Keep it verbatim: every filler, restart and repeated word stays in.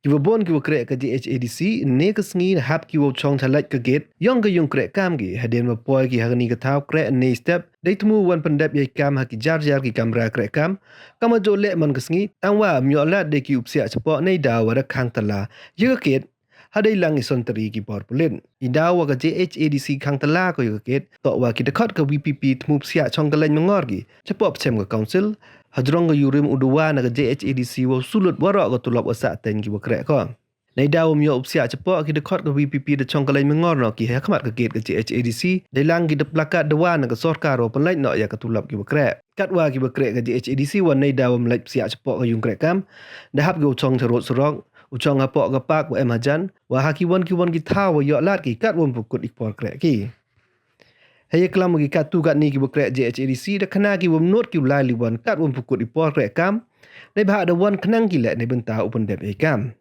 Ki wa boon ki wa kreh ka J H A D C, ne ka sngi da hap ki wow chong chalait ka gate yong ka yung kreh kam ki, hadien wa poi ki ha kani ka thaw kreh ne step, dei thmu wan pyndep yei kam ha ki jar jar ki kamra kreh kam. Kam wa jooh leh man ka sngi, tang wa ym yoh lad de ki u psiah chapoh nei daw wa da khang tala ya ka gate ha dei lang i sontari ki bor pulit. I daw wa ka J H A D C khang tala ko ya ka gate, toh wa ki dkhot ka V P P thmu psiah chong ka lain mangor ki chapoh pchem ka council, hajrong ka yurim u dawa na ka J H A D C wow sulut waroh ka tulop wa sah teng ki wa kreh ko. Nei daw ym yoh u psiah chapoh, ki dkhot ka V P P da chong ka lain mangor noh ki ha khmat ka gate ka J H A D C, dei lang ki da plakat dawa na ka sorkar wow pynlait noh ya ka tulop ki wa kreh. Katwa ki wa kreh ka J H A D C wa nei daw ym lait psiah chapoh ka yung kreh kam, da hap ki u chong cha rud surok, u chong hapoh ka park wa em hajan, wa ha ki won ki won ki thaw wa yoh lad ki katwa ym pu kut i por kreh ki. Hei ya klam wa ki katu katni ki wa kreh J H A D C, da khana ki wa ym nud ki u lai liwan katwa ym pu kut i por kreh kam, neibhah da wan khnang ki leh neibynta u pyndep yei kam.